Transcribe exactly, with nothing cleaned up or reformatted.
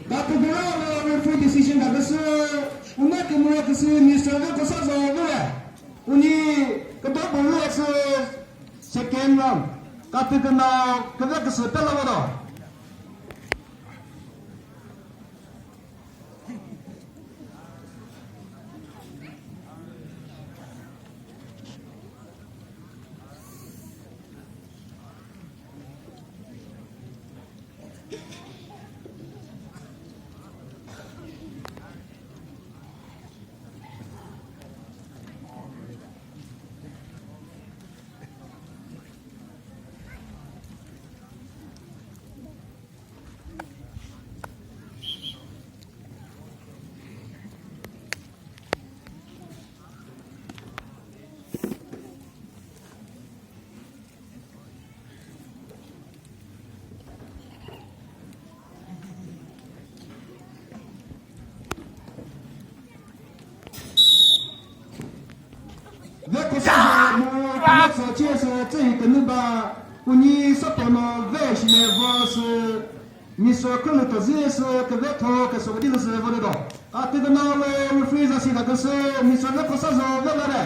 Ka küküra lü referee decision kha küsü, una kümüre küsü, Mister Vekosazo vüre. Uni küdo bürü sü second round. Ka küküna küve küsü pela vado. Ve küsü mu kümütsü chie sü tsühi künü ba, uni sapono ve shine vo sü, miso künü tazü sü, küve tho küsü vüdi lü sü vüdi do. Ka tüdü na le referee za si da küsü, miso Vekosazo ve la re.